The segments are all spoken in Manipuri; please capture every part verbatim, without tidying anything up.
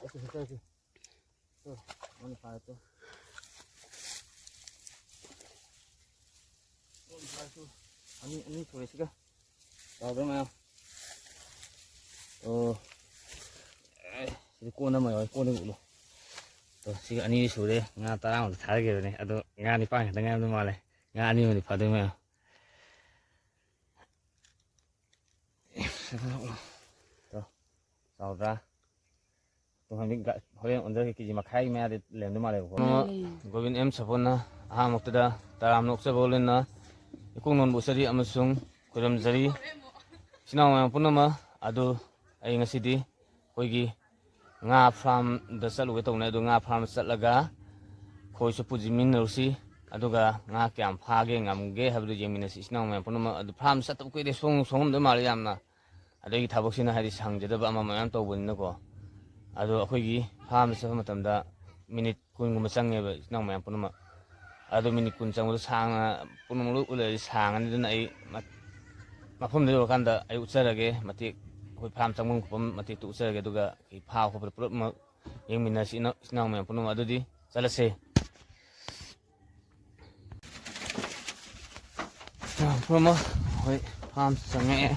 ꯑꯁꯤ ꯍꯦꯛꯇ ꯁꯤ꯫ ꯇꯣ, ꯃꯥꯅ ꯐꯥꯔꯦ ꯇꯣ꯫ ꯃꯥꯅ ꯐꯥꯔꯦ ꯇꯣ꯫ ꯑꯅꯤ, ꯑꯅꯤ ꯁꯨꯔꯦ ꯁꯤꯒ꯫ ꯆꯥꯎꯗ꯭ꯔꯣ ꯃꯌꯥꯝ? ꯑꯣ꯫ ꯑꯦ, ꯁꯤꯗꯤ ꯀꯣꯟ ꯑꯃ ꯌꯥꯎꯔꯦ, ꯀꯣꯟꯗ ꯎꯠꯂꯣ꯫ ꯇꯣ, ꯁꯤꯒ ꯑꯅꯤ ꯁꯨꯔꯦ꯫ ꯉꯥ ꯇꯔꯥꯃꯨꯛꯇ ꯊꯥꯗꯈꯤꯕꯅꯦ꯫ ꯑꯗꯣ ꯉꯥ ꯅꯤꯄꯥꯟ ꯈꯛꯇ ꯉꯥꯏꯔꯝꯗꯧ ꯃꯥꯜꯂꯦ꯫ ꯉꯥ ꯑꯅꯤ ꯑꯃꯗꯤ ꯐꯥꯗꯣꯏ ꯃꯌꯥꯝ꯫ ꯇꯣ, ꯆꯥꯎꯗ꯭ꯔꯥ? ꯇꯨꯡꯍꯟꯕꯤ ꯒ-, ꯍꯣꯔꯦꯟ ꯑꯣꯟꯖꯔꯒꯦ, ꯀꯦ ꯖꯤ ꯃꯈꯥꯏ ꯃꯌꯥꯗꯤ ꯂꯩꯔꯝꯗꯧ ꯃꯥꯜꯂꯦꯕꯀꯣ꯫ ꯎꯝ꯫ ꯒꯣꯕꯤꯟ ꯑꯦꯝ ꯁꯥꯄꯣꯟꯅ ꯑꯍꯥꯟꯕꯃꯛꯇꯗ ꯇꯔꯥꯝꯅ ꯑꯣꯛꯆꯕ ꯍꯣꯜꯂꯦꯅ ꯏꯀꯣꯛ ꯅꯣꯟꯕꯨ ꯎꯠꯆꯔꯤ ꯑꯃꯁꯨꯡ ꯈꯨꯔꯨꯝꯖꯔꯤ꯫ ꯏꯆꯤꯟ ꯏꯅꯥꯎ ꯃꯌꯥꯝ ꯄꯨꯝꯅꯃꯛ ꯑꯗꯨ ꯑꯩ ꯉꯁꯤꯗꯤ ꯑꯩꯈꯣꯏꯒꯤ ꯉꯥ ꯐꯥꯔꯝꯗ ꯆꯠꯂꯨꯒꯦ ꯇꯧꯕꯅꯦ꯫ ꯑꯗꯨ ꯉꯥ ꯐꯥꯔꯝꯗ ꯆꯠꯂꯒ ꯈꯣꯏꯁꯨ ꯄꯨꯁꯤꯟꯃꯤꯟꯅꯔꯨꯁꯤ꯫ ꯑꯗꯨꯒ ꯉꯥ ꯀꯌꯥꯝ ꯐꯥꯒꯦ ꯉꯝꯒꯦ ꯍꯥꯏꯕꯗꯨ ꯌꯦꯡꯃꯤꯟꯅꯁꯤ ꯏꯆꯤꯟ ꯏꯅꯥꯎ ꯃꯌꯥꯝ ꯄꯨꯝꯅꯃꯛ꯫ ꯑꯗꯨ ꯐꯥꯔꯝ ꯆꯠꯇꯕ ꯀꯨꯏꯔꯦ, ꯁꯣꯡ-, ꯁꯣꯡꯉꯝꯗꯣꯏ ꯃꯥꯜꯂꯦ ꯌꯥꯝꯅ꯫ ꯑꯗꯒꯤ ꯊꯕꯛꯁꯤꯅ ꯍꯥꯏꯗꯤ ꯁꯪꯖꯗꯕ ꯑꯃ ꯃꯌꯥꯝ ꯇꯧꯕꯅꯤꯅꯀꯣ꯫ ꯑꯗꯣ ꯑꯩꯈꯣꯏꯒꯤ ꯐꯥꯔꯝꯗ ꯆꯠꯄ ꯃꯇꯝꯗ ꯃꯤꯅꯤꯠ ꯀꯨꯟꯒꯨꯝꯕ ꯆꯪꯉꯦꯕ ꯏꯆꯤꯟ ꯏꯅꯥꯎ ꯃꯌꯥꯝ ꯄꯨꯝꯅꯃꯛ꯫ ꯑꯗꯣ ꯃꯤꯅꯤꯠ ꯀꯨꯟ ꯆꯪꯕꯗꯣ ꯁꯥꯡꯅ ꯄꯨꯝꯅꯃꯛ ꯂꯣꯏ ꯎꯠꯂꯗꯤ ꯁꯥꯡꯉꯅꯤ꯫ ꯑꯗꯨꯅ ꯑꯩ ꯃ-, ꯃꯐꯝꯗ ꯌꯧꯔꯀꯥꯟꯗ ꯑꯩ ꯎꯠꯆꯔꯒꯦ, ꯃꯇꯦꯛ ꯑꯩꯈꯣꯏ ꯐꯥꯔꯝ ꯆꯪꯐꯝ ꯈꯣꯠꯐꯝ ꯃꯇꯦꯛꯇꯨ ꯎꯠꯆꯔꯒꯦ꯫ ꯑꯗꯨꯒ ꯑꯩꯈꯣꯏ ꯐꯥꯕ ꯈꯣꯠꯄꯗ ꯄꯨꯂꯞꯃꯛ ꯌꯦꯡꯃꯤꯟꯅꯁꯤ ꯏꯅꯥꯎ-, ꯏꯆꯤꯟ ꯏꯅꯥꯎ ꯃꯌꯥꯝ ꯄꯨꯝꯅꯃꯛ꯫ ꯑꯗꯨꯗꯤ ꯆꯠꯂꯁꯦ꯫ ꯄꯨꯔꯥꯃꯛ ꯑꯩꯈꯣꯏ ꯐꯥꯔꯝ ꯆꯪꯉꯛꯑꯦ꯫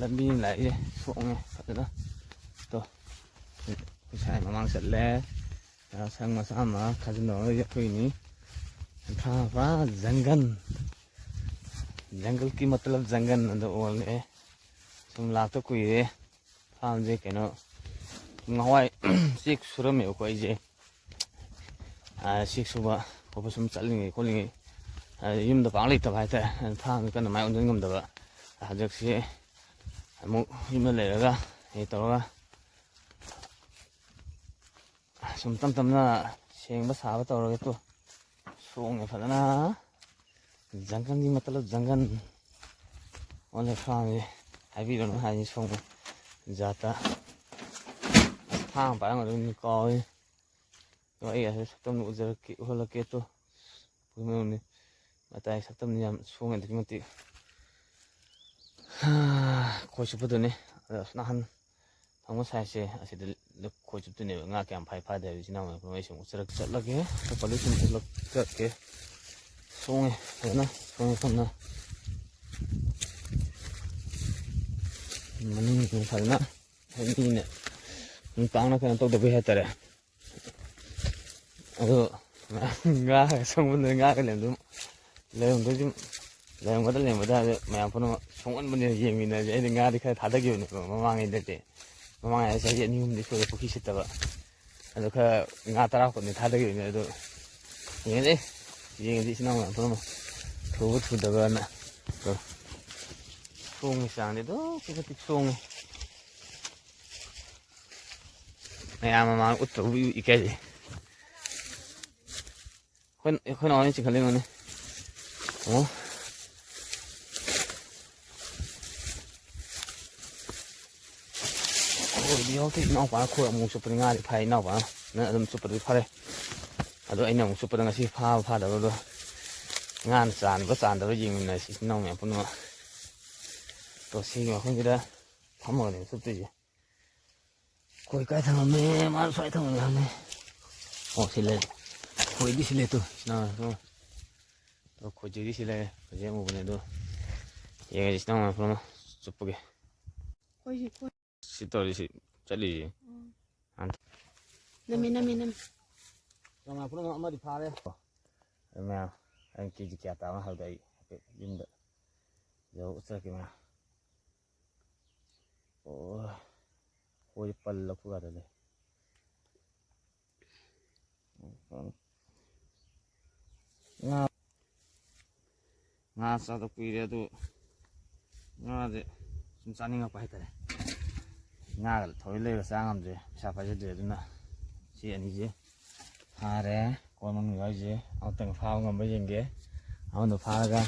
ꯂꯝꯕꯤ ꯑꯃ ꯂꯥꯛꯏꯁꯦ ꯁꯣꯛꯉꯦ ꯐꯖꯅ꯫ ꯇꯣ, ꯑꯩꯈꯣꯏ ꯁꯥꯏ ꯃꯃꯥꯡ ꯆꯠꯂꯦ꯫ ꯁꯪ ꯃꯆꯥ ꯑꯃ ꯈꯥꯖꯤꯟꯅꯔꯒ ꯑꯩꯈꯣꯏꯅꯤ꯫ ꯐꯥ ꯐꯥ ꯖꯪꯒꯜ, ꯖꯪꯒꯜ ꯀꯤ ꯃꯇꯂꯕ ꯖꯪꯒꯜ ꯑꯗꯣ ꯑꯣꯜꯂꯦ꯫ ꯁꯨꯝ ꯂꯥꯛꯇ ꯀꯨꯏꯔꯦ꯫ ꯐꯥꯔꯝꯁꯦ ꯀꯩꯅꯣ, ꯉꯍꯥꯟꯋꯥꯏ ꯆꯦꯛ ꯁꯨꯔꯝꯃꯦꯕꯀꯣ ꯑꯩꯁꯦ꯫ ꯑꯥ, ꯆꯦꯛ ꯁꯨꯕ ꯈꯣꯠꯄ ꯁꯨꯝ ꯆꯠꯂꯤꯉꯩ ꯈꯣꯠꯂꯤꯉꯩ, ꯑꯥ, ꯌꯨꯝꯗ ꯄꯥꯛ ꯂꯩꯇꯕ ꯍꯥꯏꯇꯥꯔꯦ꯫ ꯑꯗꯨꯅ ꯐꯥꯔꯝꯁꯦ ꯀꯟꯅ ꯃꯥꯏ ꯑꯣꯟꯁꯤꯟ ꯉꯝꯗꯕ꯫ ꯍꯟꯗꯛꯁꯤ ꯑꯃꯨꯛ ꯌꯨꯝꯗ ꯂꯩꯔꯒ ꯀꯩ ꯇꯧꯔꯒ ꯁꯨꯝ ꯇꯞ ꯇꯞꯅ ꯁꯦꯡꯕ ꯁꯥꯕ ꯇꯧꯔꯒꯦ꯫ ꯇꯨ, ꯁꯣꯡꯉꯦ ꯐꯖꯅ꯫ ꯖꯪꯒꯜꯒꯤ ꯃꯇꯂꯕ ꯖꯪꯒꯜ꯫ ꯑꯣꯜꯂꯦ ꯐꯥꯔꯝꯁꯦ꯫ ꯍꯥꯏꯕꯤꯔꯅꯨ ꯍꯥꯏꯅꯤ ꯁꯣꯡꯕ ꯖꯥꯠꯇ꯫ ꯑꯁ, ꯐꯥꯔꯝ ꯄꯥꯏꯔꯝꯒꯗꯕꯅꯤ ꯀꯥꯎꯋꯦ꯫ ꯑꯗꯣ ꯑꯩ ꯑꯁꯤ ꯁꯛꯇꯝꯗꯣ ꯎꯖꯔꯛꯀꯦ, ꯎꯍꯜꯂꯛꯀꯦ꯫ ꯇꯨ, ꯄꯨꯈ꯭ꯔꯤ ꯃꯅꯨꯡꯅꯤ꯫ ꯃꯇꯥꯏ ꯁꯛꯇꯝꯗꯤ ꯌꯥꯝ ꯁꯣꯡꯉꯦ ꯑꯗꯨꯛꯀꯤ ꯃꯇꯤꯛ꯫ ꯈꯣꯏ ꯆꯨꯞꯄꯗꯨꯅꯤ꯫ ꯑꯗꯣ ꯑꯁ ꯅꯍꯥꯟ ꯐꯪꯕ ꯁꯥꯏꯖꯁꯦ ꯑꯁꯤꯗ ꯈꯣꯏ ꯆꯨꯞꯇꯣꯏꯅꯦꯕ꯫ ꯉꯥ ꯀꯌꯥꯝ ꯐꯥꯏ ꯐꯥꯗꯦ ꯍꯥꯏꯕꯁꯤ ꯅꯪ ꯑꯩꯁꯨ ꯑꯃꯨꯛ ꯆꯠꯂꯛ-, ꯆꯠꯂꯒꯦ꯫ ꯄꯣꯂꯤꯊꯤꯟ ꯆꯠꯂꯛ-, ꯆꯠꯀꯦ꯫ ꯁꯣꯡꯉꯦ ꯐꯖꯅ, ꯁꯣꯡꯉꯦ ꯁꯣꯝꯅ꯫ ꯃꯅꯤꯡꯁꯤꯅ ꯐꯖꯅ ꯃꯤꯅ ꯅꯨꯡꯇꯥꯡꯅ ꯀꯩꯅꯣ ꯇꯧꯗꯕꯩ ꯍꯥꯏꯇꯥꯔꯦ꯫ ꯑꯗꯣ ꯉꯥꯒ ꯁꯪꯕꯗ ꯉꯥꯒ ꯂꯩꯔꯝꯗꯣꯏ, ꯂꯩꯔꯝꯗꯣꯏꯁꯨ ꯂꯩꯔꯝꯒꯗ꯭ꯔꯥ ꯂꯩꯔꯝꯒꯗ꯭ꯔꯥ ꯍꯥꯏꯗꯤ ꯃꯌꯥꯝ ꯄꯨꯝꯅꯃꯛ ꯁꯣꯡꯍꯟꯕꯅꯦ ꯌꯦꯡꯃꯤꯟꯅꯁꯦ꯫ ꯑꯩꯗꯤ ꯉꯥꯗꯤ ꯈꯔ ꯊꯥꯗꯈꯤꯕꯅꯦꯕ ꯃꯃꯥꯡꯉꯩꯗꯗꯤ꯫ ꯃꯃꯥꯡꯉꯩ ꯍꯥꯏꯁꯦ ꯆꯍꯤ ꯑꯅꯤ ꯑꯍꯨꯝꯗꯤ ꯁꯨꯔꯦ ꯄꯨꯈ꯭ꯔꯤ ꯁꯤꯠꯇꯕ꯫ ꯑꯗꯣ ꯈꯔ ꯉꯥ ꯇꯔꯥ ꯀꯨꯟꯗꯤ ꯊꯥꯗꯈꯤꯕꯅꯦ꯫ ꯑꯗꯣ ꯌꯦꯡꯉꯁꯦ, ꯌꯦꯡꯉꯁꯤ ꯏꯆꯤꯟ ꯏꯅꯥꯎ ꯃꯌꯥꯝ ꯄꯨꯝꯅꯃꯛ ꯊꯨꯕ ꯊꯨꯗꯕꯅ꯫ ꯑꯗꯣ ꯁꯣꯡꯉꯤ ꯆꯥꯡꯗꯤ ꯑꯗꯨꯛꯀꯤ ꯃꯇꯤꯛ ꯁꯣꯡꯉꯤ꯫ ꯃꯌꯥꯝ ꯃꯃꯥꯡ ꯎꯠꯇꯕꯨ ꯏꯀꯥꯏꯖꯩ꯫ ꯑꯩꯈꯣꯏ, ꯑꯩꯈꯣꯏ ꯅꯥꯎꯅ ꯆꯤꯡꯈꯠꯂꯤꯉꯣꯅꯦ꯫ ꯑꯣ꯫ ꯑꯩꯈꯣꯏꯗꯤ ꯍꯧꯖꯤꯛ ꯏꯅꯥꯎꯄꯥꯅ ꯈꯣꯏ ꯑꯃꯨꯛ ꯆꯨꯞꯄꯗꯤ ꯉꯥꯗꯤ ꯐꯥꯏ, ꯏꯅꯥꯎꯄꯥꯅ ꯑꯗꯨꯝ ꯆꯨꯞꯄꯗꯤ ꯐꯥꯔꯦ꯫ ꯑꯗꯣ ꯑꯩꯅ ꯑꯃꯨꯛ ꯆꯨꯞꯄꯗ ꯉꯁꯤ ꯐꯥꯕ ꯐꯥꯗꯕꯗꯣ ꯉꯥꯅ ꯆꯥꯟꯕ ꯆꯥꯟꯗꯕ ꯌꯦꯡꯃꯤꯟꯅꯁꯤ ꯏꯆꯤꯟ ꯏꯅꯥꯎ ꯃꯌꯥꯝ ꯄꯨꯝꯅꯃꯛ꯫ ꯇꯣ ꯁꯤꯒꯤ ꯃꯐꯝꯁꯤꯗ ꯐꯝꯃꯒꯅꯦ ꯆꯨꯞꯇꯣꯏꯁꯦ꯫ ꯈꯣꯏ ꯀꯥꯏ ꯊꯝꯃꯝꯃꯦ? ꯃꯥꯅ ꯁ꯭ꯋꯥꯏ ꯊꯝꯃꯝꯃꯦ ꯍꯥꯏꯕꯅꯦ꯫ ꯑꯣ, ꯁꯤ ꯂꯩ꯫ ꯈꯣꯏꯗꯤ ꯁꯤ ꯂꯩ ꯇꯨ꯫ ꯁꯤ ꯅꯪ, ꯇꯨ꯫ ꯇꯨ, ꯈꯣꯏꯖꯩꯗꯤ ꯁꯤ ꯂꯩꯔꯦ꯫ ꯈꯣꯏꯖꯩ ꯑꯃꯨꯕꯅꯦ ꯑꯗꯨ꯫ ꯌꯦꯡꯉꯁꯤ ꯁꯤ ꯅꯪ ꯃꯐꯝ ꯑꯃ ꯆꯨꯞꯄꯒꯦ꯫ ꯈꯣꯏꯁꯤ, ꯈꯣꯏ꯫ ꯁꯤ ꯇꯧꯔꯤ ꯁꯤ ꯆꯠꯂꯤꯁꯤ꯫ ꯎꯝ꯫ ꯑꯟ-, ꯅꯝꯃꯦ, ꯅꯝꯃꯦ, ꯅꯝꯃꯦ꯫ ꯅꯪ ꯃꯐꯝ ꯑꯃꯗꯤ ꯐꯥꯔꯦ꯫ ꯑꯗꯨ ꯃꯌꯥꯝ, ꯑꯩꯅ ꯀꯦ ꯖꯤ ꯀꯌꯥ ꯇꯥꯕꯅꯣ ꯍꯥꯏꯕꯗꯣ ꯑꯩ ꯍꯥꯏꯐꯦꯠ ꯌꯨꯝꯗ ꯌꯧꯔꯒ ꯎꯠꯆꯔꯛꯀꯦ ꯃꯌꯥꯝ꯫ ꯑꯣ, ꯈꯣꯏ ꯄꯜꯂ ꯈꯨꯒꯥꯗ ꯂꯩ꯫ ꯉꯥ, ꯉꯥ ꯆꯥꯗ ꯀꯨꯏꯔꯦ ꯑꯗꯨ ꯉꯥꯁꯦ ꯁꯨꯝ ꯆꯥꯅꯤꯡꯉꯛꯄ ꯍꯥꯏꯇꯥꯔꯦ꯫ ꯉꯥꯒ ꯊꯑꯣꯏ ꯂꯩꯔꯒ ꯆꯥ ꯉꯝꯗ꯭ꯔꯦ, ꯄꯩꯁꯥ ꯄꯥꯏꯖꯗ꯭ꯔꯦ꯫ ꯑꯗꯨꯅ ꯁꯤ ꯑꯅꯤꯁꯦ ꯐꯥꯔꯦ꯫ ꯀꯣꯟ ꯃꯅꯨꯡ ꯌꯥꯎꯔꯤꯁꯦ ꯑꯃꯇꯪ ꯐꯥꯕ ꯉꯝꯕ ꯌꯦꯡꯒꯦ꯫ ꯑꯃꯗꯣ ꯐꯥꯔꯒ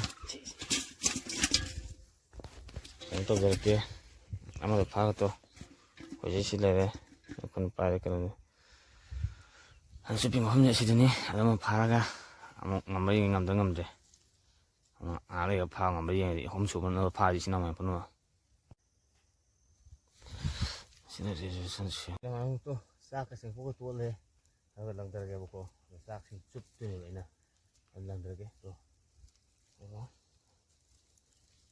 ꯀꯩꯅꯣ ꯇꯧꯖꯔꯛꯀꯦ꯫ ꯑꯃꯗꯣ ꯐꯥꯒꯠꯇꯣ꯫ ꯍꯧꯖꯤꯛ ꯁꯤ ꯂꯩꯔꯦ꯫ ꯑꯩꯈꯣꯏꯅ ꯄꯥꯏꯔꯦ ꯀꯩꯅꯣꯅꯤ꯫ ꯑꯗꯨ ꯆꯨꯞꯄꯤ ꯃꯐꯝꯁꯦ ꯑꯁꯤꯗꯅꯤ꯫ ꯑꯗꯨ ꯑꯃ ꯐꯥꯔꯒ ꯑꯃꯨꯛ ꯉꯝꯕ꯭ꯔꯥ ꯌꯦꯡꯉꯤ, ꯉꯝꯗ꯭ꯔꯥ ꯉꯝꯗ꯭ꯔꯦ꯫ ꯑꯃꯨꯛ ꯑꯥ ꯂꯩꯔꯒ ꯐꯥꯕ ꯉꯝꯕ꯭ꯔꯥ ꯌꯦꯡꯉꯗꯤ ꯑꯍꯨꯝ ꯁꯨꯕ ꯅꯠꯇ꯭ꯔꯒ ꯐꯥꯔꯤꯁꯤ ꯅꯝꯃꯦ ꯄꯨꯝꯅꯃꯛ꯫ ꯁꯤꯅ ꯁꯤ, ꯁꯤ, ꯁꯤ, ꯁꯤ꯫ ꯑꯉꯥꯡꯗꯣ ꯆꯥꯛꯀ ꯆꯦꯡꯄꯣꯛꯀ ꯇꯣꯠꯂꯦ꯫ ꯑꯗꯨꯒ ꯂꯪꯊꯔꯒꯦꯕꯀꯣ꯫ ꯑꯗꯣ ꯆꯥꯛꯁꯤ ꯆꯨꯞꯇꯣꯏꯅꯦꯕ ꯑꯩꯅ꯫ ꯑꯗꯨ ꯂꯪꯊꯔꯒꯦ꯫ ꯇꯣ꯫ ꯑꯣ꯫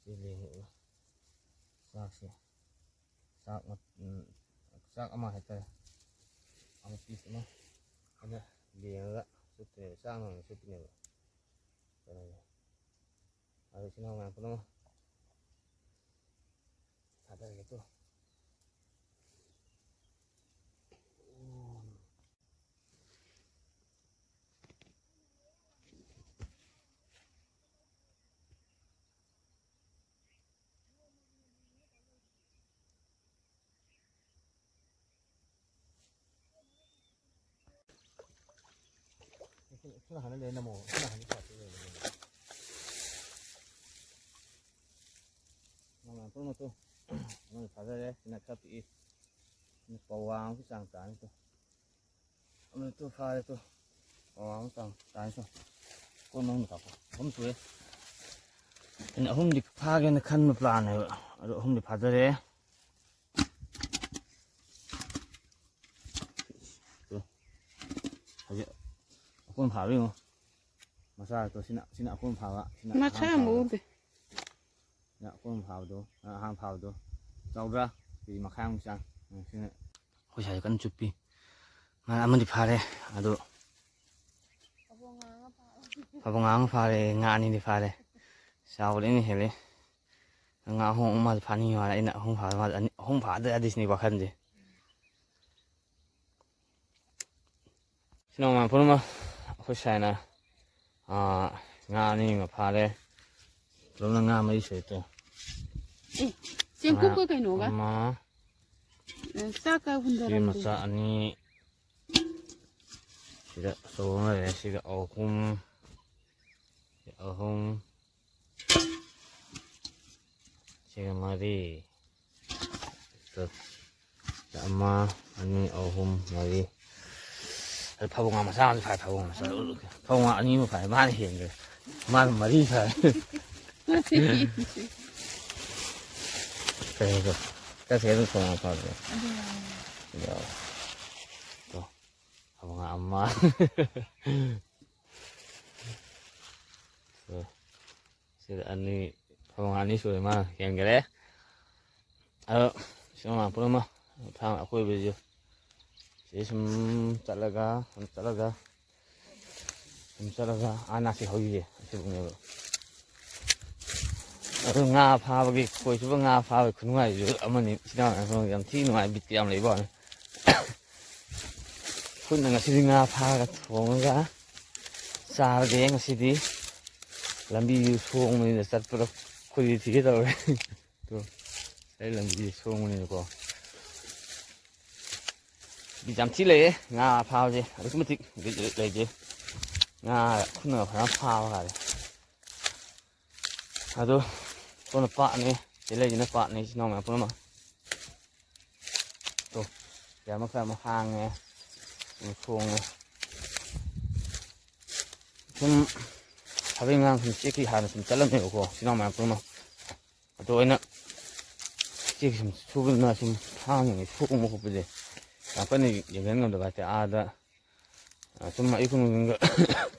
ꯁꯤ ꯂꯦꯡꯉꯛꯑꯣ꯫ ꯆꯥꯛꯁꯦ꯫ ꯆꯥꯛ ꯃ-, ꯎꯝ, ꯆꯥꯛ ꯑꯃ ꯍꯥꯏꯇꯥꯔꯦ꯫ ꯑꯃ piece ꯑꯃ꯫ ꯑꯗ ꯂꯦꯡꯉꯒ ꯆꯨꯞꯇꯣꯏꯅꯦꯕ꯫ ꯆꯥꯛꯅ ꯑꯣꯏꯅ ꯆꯨꯞꯇꯣꯏꯅꯦꯕ꯫ ꯀꯩꯅꯣꯁꯦ꯫ ꯑꯗꯣ ꯁꯤ ꯅꯪ ꯃꯌꯥꯝ ꯄꯨꯝꯅꯃꯛ ꯊꯥꯗꯔꯒꯦ ꯇꯨ꯫ ꯁꯤꯅ ꯍꯥꯟꯅ ꯂꯩ ꯅꯝꯃꯣ꯫ ꯁꯤꯅ ꯍꯥꯟꯅ ꯁꯥꯠꯄ ꯂꯩ ꯅꯝꯃꯣ꯫ ꯅꯪꯅ ꯄꯨꯝꯅꯃꯛꯇꯨ ꯑꯃꯅ ꯐꯥꯖꯔꯦ꯫ ꯁꯤꯅ ꯈꯔ ꯄꯤꯛꯏ꯫ ꯁꯤꯅ ꯄꯋꯥ ꯑꯃꯒꯤ ꯆꯥꯡ ꯇꯥꯅꯤ ꯇꯨ꯫ ꯑꯃꯅ ꯇꯨ ꯐꯥꯔꯦ ꯇꯨ꯫ ꯄꯋꯥ ꯑꯃ ꯆꯥꯡ ꯇꯥꯅꯤ ꯇꯨ꯫ ꯀꯣꯟ ꯃꯅꯨꯡꯗ ꯀꯥꯞꯄꯣ꯫ ꯑꯍꯨꯝ ꯁꯨꯔꯦ꯫ ꯑꯩꯅ ꯑꯍꯨꯝꯗꯤ ꯐꯥꯒꯦꯅ ꯈꯟꯕ planꯅꯦꯕ꯫ ꯑꯗꯣ ꯑꯍꯨꯝꯗꯤ ꯐꯥꯖꯔꯦ꯫ ꯇꯨ꯫ ꯍꯧꯖꯤꯛ ꯑꯀꯣꯟ ꯐꯥꯕ ꯌꯦꯡꯉꯣ꯫ ꯃꯆꯥꯗꯣ ꯁꯤꯅ, ꯁꯤꯅ ꯑꯀꯣꯟ ꯐꯥꯕ, ꯁꯤꯅ ꯃꯆꯥ ꯑꯍꯥꯟ ꯑꯃ ꯐꯥꯕꯗꯣ꯫ ꯎꯗꯦ꯫ ꯁꯤꯅ ꯑꯀꯣꯟ ꯐꯥꯕꯗꯣ, ꯑ, ꯑꯍꯥꯟ ꯐꯥꯕꯗꯣ꯫ ꯆꯥꯎꯗ꯭ꯔꯥ? ꯀꯦꯖꯤ ꯃꯈꯥꯏꯃꯨꯛ ꯆꯥꯡ꯫ ꯎꯝ, ꯁꯤꯅ ꯑꯩꯈꯣꯏ ꯁ꯭ꯋꯥꯏꯗ ꯀꯟꯅ ꯆꯨꯞꯄꯤ꯫ ꯉꯥ ꯑꯃꯗꯤ ꯐꯥꯔꯦ, ꯑꯗꯨ ꯐꯥꯕꯧ ꯉꯥ ꯑꯃ ꯐꯥꯔꯦ, ꯉꯥ ꯑꯅꯤꯗꯤ ꯐꯥꯔꯦ꯫ ꯆꯥꯎꯕꯗꯤ ꯑꯩꯅ ꯍꯦꯜꯂꯦ꯫ ꯉꯥ ꯑꯍꯨꯝ ꯑꯃ ꯃꯥꯁꯨ ꯐꯥꯅꯤꯡꯉꯤ ꯃꯥꯜꯂꯦ꯫ ꯑꯩꯅ ꯑꯍꯨꯝ ꯐꯥ-, ꯃꯥꯁꯨ ꯑꯅꯤ, ꯑꯍꯨꯝ ꯐꯥꯗ ꯌꯥꯗꯦ ꯁꯤꯅꯤ ꯋꯥꯈꯜꯁꯦ꯫ ꯁꯤꯅ ꯃꯌꯥꯝ ꯄꯨꯝꯅꯃꯛ ꯑꯩꯈꯣꯏ ꯁꯥꯏꯅ, ꯑꯥ, ꯉꯥ ꯑꯅꯤ ꯑꯃ ꯐꯥꯔꯦ꯫ ꯄꯨꯂꯞꯅ ꯉꯥ ꯃꯔꯤ ꯁꯨꯔꯦ ꯇꯨ꯫ ꯑꯦ, ꯆꯦꯡꯀꯨꯞꯀ ꯉꯥ ꯀꯩꯅꯣꯒ? ꯑꯃ, ꯑꯦ, ꯆꯥꯛꯀ ꯁꯤ ꯍꯨꯟꯗꯔꯝꯗꯦ꯫ ꯃꯆꯥ ꯑꯅꯤ, ꯁꯤꯗ ꯑꯆꯧꯕ ꯑꯃ ꯂꯩꯔꯦ, ꯁꯤꯒ ꯑꯍꯨꯝ, ꯁꯤ ꯑꯍꯨꯝ, ꯁꯤꯒ ꯃꯔꯤ꯫ ꯇꯨ꯫ ꯑꯃ, ꯑꯅꯤ, ꯑꯍꯨꯝ, ꯃꯔꯤ꯫ ꯑꯗꯨ ꯐꯥꯕꯧ ꯉꯥ ꯃꯆꯥ ꯑꯃꯁꯨ ꯐꯥꯏ, ꯐꯥꯕꯧ ꯉꯥ ꯃꯆꯥ꯫ ꯐꯥꯕꯧ ꯉꯥ ꯑꯅꯤ ꯑꯃ ꯐꯥꯏ, ꯃꯥꯅ ꯍꯦꯟꯈ꯭ꯔꯦ꯫ ꯃꯥꯅ ꯃꯔꯤ ꯐꯥꯏ꯫ ꯀꯩꯅꯣꯗꯣ꯫ ꯆꯠꯁꯦ ꯑꯗꯨꯝ ꯊꯣꯡ ꯐꯥꯎꯁꯦ꯫ ꯌꯥꯎ꯫ ꯇꯣ꯫ ꯐꯕꯧ ꯉꯥ ꯑꯃ꯫ ꯁꯤꯗ ꯑꯅꯤ꯫ ꯐꯕꯧ ꯉꯥ ꯑꯅꯤ ꯁꯨꯔꯦ ꯃꯥ ꯍꯦꯟꯈꯔꯦ꯫ ꯑꯗꯣ ꯁꯤ ꯃꯃꯥꯡ ꯄꯨꯝꯅꯃꯛ ꯊꯥꯡ ꯑꯀꯣꯏꯕꯁꯨ ꯁꯤ ꯁꯨꯝ ꯆꯠꯂꯒ ꯁꯨꯝ ꯆꯠꯂꯒ ꯁꯨꯝ ꯆꯠꯂꯒ ꯑꯥ ꯅꯥꯁꯤ ꯍꯧꯔꯤꯁꯦ ꯑꯁꯤꯕꯨꯅꯦꯕ꯫ ꯑꯗꯨ ꯉꯥ ꯐꯥꯕꯒꯤ ꯈꯣꯏ ꯆꯨꯞꯄ ꯉꯥ ꯐꯥꯕꯒꯤ ꯈꯨꯅꯨꯡꯉꯥꯏꯁꯨ ꯑꯃꯅꯤ꯫ ꯏꯆꯤꯟ ꯏꯅꯥꯎ ꯌꯥꯝ ꯊꯤ ꯅꯨꯡꯉꯥꯏ, ꯕꯤꯠ ꯌꯥꯝ ꯂꯩꯕ ꯋꯥꯅꯤ꯫ ꯈꯨꯠꯅ ꯉꯁꯤꯗꯤ ꯉꯥ ꯐꯥꯔꯒ ꯊꯣꯡꯉꯒ ꯆꯥꯔꯒꯦ ꯉꯁꯤꯗꯤ꯫ ꯂꯝꯕꯤꯁꯨ ꯁꯣꯡꯕꯅꯤꯅ ꯆꯠꯄꯗ ꯈꯨꯗꯤ ꯊꯤꯒꯦ ꯇꯧꯔꯦ꯫ ꯇꯣ, ꯑꯩ ꯂꯝꯕꯤꯁꯦ ꯁꯣꯡꯕꯅꯤꯅꯀꯣ꯫ ꯕꯤꯠ ꯌꯥꯝ ꯊꯤ ꯂꯩꯌꯦ ꯉꯥ ꯐꯥꯕꯁꯦ꯫ ꯑꯗꯨꯛꯀꯤ ꯃꯇꯤꯛ ꯕꯤꯠ ꯂꯩꯖꯩ꯫ ꯉꯥ ꯈꯨꯠꯅꯒ ꯐꯖꯅ ꯐꯥꯕ ꯀꯥꯏꯁꯦ꯫ ꯑꯗꯣ ꯁꯣꯝꯅ ꯄꯥꯠꯅꯤ, ꯁꯤ ꯂꯩꯁꯤꯅ ꯄꯥꯠꯅꯤ, ꯏꯆꯤꯟ ꯏꯅꯥꯎ ꯃꯌꯥꯝ ꯄꯨꯝꯅꯃꯛ꯫ ꯇꯣ, ꯌꯥꯝ ꯈꯔ ꯑꯃ ꯍꯥꯡꯉꯦ, ꯑꯃ ꯊꯣꯡꯉꯦ꯫ ꯁꯨꯝ ꯊꯕꯛ ꯏꯪꯈꯥꯡ ꯁꯨꯝ ꯆꯦꯛꯀꯤ ꯍꯥꯟꯅ ꯁꯨꯝ ꯆꯠꯂꯝꯃꯦꯕꯀꯣ, ꯏꯆꯤꯟ ꯏꯅꯥꯎ ꯃꯌꯥꯝ ꯄꯨꯝꯅꯃꯛ꯫ ꯑꯗꯣ ꯑꯩꯅ ꯆꯦꯛ ꯁꯨꯝ ꯁꯨꯕꯗꯨꯅ ꯁꯨꯝ ꯐꯥꯝꯒꯤ ꯁꯣꯛꯕ ꯈꯣꯠꯄꯁꯦ ꯌꯥꯝ ꯀꯟꯅ ꯌꯦꯡꯁꯤꯟ ꯉꯝꯗꯕ ꯍꯥꯏꯇꯥꯔꯦ꯫ ꯑꯥꯗ, ꯑ, ꯁꯨꯝ ꯑꯌꯨꯛ ꯅꯨꯡꯊꯤꯟꯒ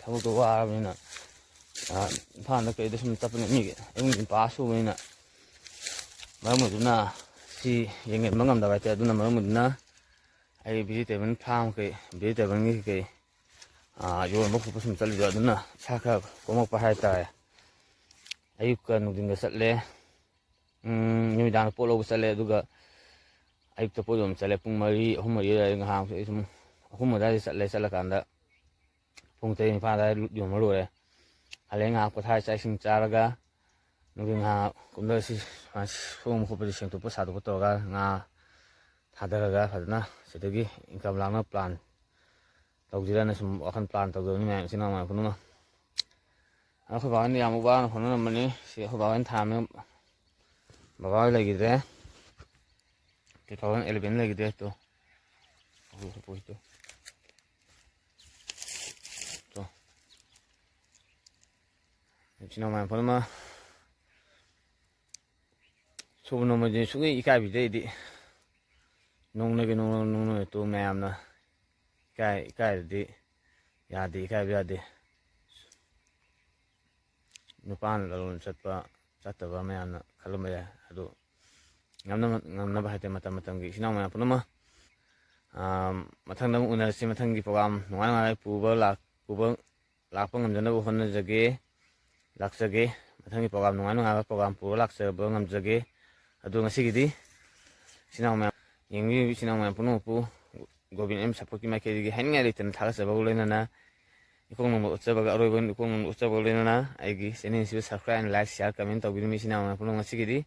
ꯊꯕꯛꯇꯣ ꯋꯥꯔꯕꯅꯤꯅ, ꯑ, ꯏꯝꯐꯥꯜꯗ ꯀꯩꯗ ꯁꯨꯝ ꯆꯠꯄꯅꯤꯅ ꯃꯤꯒꯤ ꯑꯌꯨꯛ ꯅꯨꯡꯊꯤꯟ ꯄꯥ ꯁꯨꯕꯅꯤꯅ ꯃꯔꯝ ꯑꯣꯏꯗꯨꯅ ꯁꯤ ꯌꯦꯡꯁꯤꯟꯕ ꯉꯝꯗꯕ ꯍꯥꯏꯇꯥꯔꯦ꯫ ꯑꯗꯨꯅ ꯃꯔꯝ ꯑꯣꯏꯗꯨꯅ ꯑꯩ vegetable farm ꯀꯩ, vegetableꯒꯤ ꯀꯩ, ꯑ, ꯌꯣꯟꯕ ꯈꯣꯠꯄ ꯁꯨꯝ ꯆꯠꯂꯤꯗꯣ ꯑꯗꯨꯅ ꯏꯁꯥ ꯈꯔ ꯀꯣꯝꯃꯛꯄ ꯍꯥꯏꯇꯥꯔꯦ꯫ ꯑꯌꯨꯛꯀ ꯅꯨꯡꯊꯤꯟꯒ ꯆꯠꯂꯦ꯫ ꯎꯝ, ꯅꯨꯃꯤꯗꯥꯡꯗ ꯄꯣꯠ ꯂꯧꯕ ꯆꯠꯂꯦ, ꯑꯗꯨꯒ ꯑꯌꯨꯛꯇ ꯄꯣꯠ ꯌꯣꯟꯕ ꯆꯠꯂꯦ꯫ ꯄꯨꯡ ꯃꯔꯤ, ꯑꯍꯨꯝ ꯃꯔꯤ ꯑꯗꯨꯋꯥꯏꯗ ꯉꯥꯏꯍꯥꯛ ꯑꯩ ꯁꯨꯝ ꯑꯍꯨꯝ ꯑꯗꯨꯋꯥꯏꯗ ꯆꯠꯂꯦ꯫ ꯆꯠꯂꯀꯥꯟꯗ ꯄꯨꯡ ꯇꯔꯦꯠ ꯅꯤꯄꯥꯟ ꯑꯗꯨꯋꯥꯏꯗ ꯂꯨꯠ ꯌꯣꯟꯕ ꯂꯣꯏꯔꯦ꯫ ꯍꯜꯂꯛꯑꯦ, ꯉꯥꯏꯍꯥꯛ ꯄꯣꯊꯥꯔꯦ, ꯆꯥꯛ ꯏꯁꯤꯡ ꯆꯥꯔꯒ ꯅꯨꯡꯊꯤꯜ ꯉꯥꯏꯍꯥꯛ ꯀꯨꯝꯊꯔꯁꯤ, ꯁꯨꯃꯥꯏꯅ ꯁꯣꯡꯕ ꯈꯣꯠꯄꯁꯦ ꯁꯦꯡꯗꯣꯛꯄ ꯁꯥꯗꯣꯛꯄ ꯇꯧꯔꯒ ꯉꯥ ꯊꯥꯗꯔꯒ ꯐꯖꯅ ꯁꯤꯗꯒꯤ income ꯂꯥꯛꯅꯕ plan ꯇꯧꯁꯤꯔꯅ ꯁꯨꯝ ꯋꯥꯈꯜ plan ꯇꯧꯖꯕꯅꯤ ꯃꯌꯥꯝ ꯏꯆꯤꯟ ꯏꯅꯥꯎ ꯃꯌꯥꯝ ꯄꯨꯝꯅꯃꯛ꯫ ꯑꯩꯈꯣꯏ ꯕꯥꯍꯣꯏꯅ ꯌꯥꯝ ꯋꯥꯅ ꯍꯣꯠꯅꯔꯝꯕꯅꯤ꯫ ꯁꯤ ꯑꯩꯈꯣꯏ ꯕꯥꯍꯣꯏꯅ ꯊꯥꯔꯝꯃꯦ꯫ ꯕꯕꯥꯍꯣꯏ ꯂꯩꯈꯤꯗ꯭ꯔꯦ꯫ Two thousand eleven ꯂꯩꯈꯤꯗ꯭ꯔꯦ꯫ ꯇꯣ꯫ ꯇꯣ꯫ ꯏꯆꯤꯟ ꯏꯅꯥꯎ ꯃꯌꯥꯝ ꯄꯨꯝꯅꯃꯛ꯫ ꯁꯨꯕ ꯅꯣꯝꯕꯗꯤ ꯁꯨꯡꯏ ꯏꯀꯥꯏꯕꯤꯗꯦ ꯑꯩꯗꯤ꯫ ꯅꯣꯡꯅꯒꯦ ꯅꯣꯡꯅ ꯅꯣꯡꯅ ꯇꯣ ꯃꯌꯥꯝꯅ ꯏꯀꯥꯏ ꯏꯀꯥꯏꯔꯗꯤ ꯌꯥꯗꯦ, ꯏꯀꯥꯏꯕ ꯌꯥꯗꯦ꯫ ꯅꯨꯄꯥꯅ ꯂꯂꯣꯟ ꯆꯠꯄ ꯆꯠꯇꯕ ꯃꯌꯥꯝꯅ ꯈꯜꯂꯝꯕ ꯌꯥꯏ꯫ ꯑꯗꯨ ꯉꯝꯅꯕ ꯉꯝꯅꯕ ꯍꯥꯏꯇꯥꯔꯦ, ꯃꯇꯝ ꯃꯇꯝꯒꯤ ꯏꯆꯤꯟ ꯏꯅꯥꯎ ꯃꯌꯥꯝ ꯄꯨꯝꯅꯃꯛ ꯃꯊꯪꯗ ꯑꯃꯨꯛ ꯎꯅꯔꯁꯤ꯫ ꯃꯊꯪꯒꯤ ꯄ꯭ꯔꯣꯒꯥꯝ ꯅꯨꯡꯉꯥꯏ ꯅꯨꯡꯉꯥꯏ ꯄꯨꯕ ꯄꯨꯕ ꯂꯥꯛꯄ ꯉꯝꯖꯅꯕ ꯍꯣꯠꯅꯖꯒꯦ꯫ ꯂꯥꯛꯆꯒꯦ꯫ ꯃꯊꯪꯒꯤ ꯄ꯭ꯔꯣꯒꯥꯝ ꯅꯨꯡꯉꯥꯏ ꯅꯨꯡꯉꯥꯏꯕ ꯄ꯭ꯔꯣꯒꯥꯝ ꯄꯨꯔ ꯂꯥꯛꯆꯕ ꯉꯝꯖꯒꯦ꯫ ꯑꯗꯣ ꯉꯁꯤꯒꯤꯗꯤ ꯏꯆꯤꯟ ꯏꯅꯥꯎ ꯃꯌꯥꯝ, ꯌꯦꯡꯕꯤꯔꯤꯕ ꯏꯆꯤꯟ ꯏꯅꯥꯎ ꯃꯌꯥꯝ ꯄꯨꯝꯅꯃꯛꯄꯨ ꯒꯣꯕꯤꯟ ꯑꯦꯝ ꯁꯞꯄꯣꯔꯠꯀꯤ ꯃꯥꯏꯀꯩꯗꯒꯤ ꯍꯥꯏꯅꯤꯡꯉꯥꯏ ꯂꯩꯇꯅ ꯊꯥꯒꯠꯆꯕꯒ ꯂꯣꯏꯅꯅ ꯏꯀꯣꯛ ꯅꯣꯡꯃ ꯎꯠꯆꯕꯒ ꯑꯔꯣꯏꯕ ꯏꯀꯣꯛ ꯅꯣꯡꯃ ꯎꯠꯆꯕꯒ ꯂꯣꯏꯅꯅ ꯑꯩꯒꯤ ꯆꯦꯅꯦꯜꯁꯤꯕꯨ subscribe, like, share, comment ꯇꯧꯕꯤꯔꯝꯃꯤ ꯏꯆꯤꯟ ꯏꯅꯥꯎ ꯃꯌꯥꯝ ꯄꯨꯝꯅꯃꯛ꯫ ꯉꯁꯤꯒꯤꯗꯤ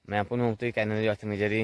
ꯃꯌꯥꯝ ꯄꯨꯝꯅꯃꯛꯇ ꯏꯀꯥꯏꯅꯅ ꯌꯥꯊꯪ ꯅꯤꯖꯔꯤ꯫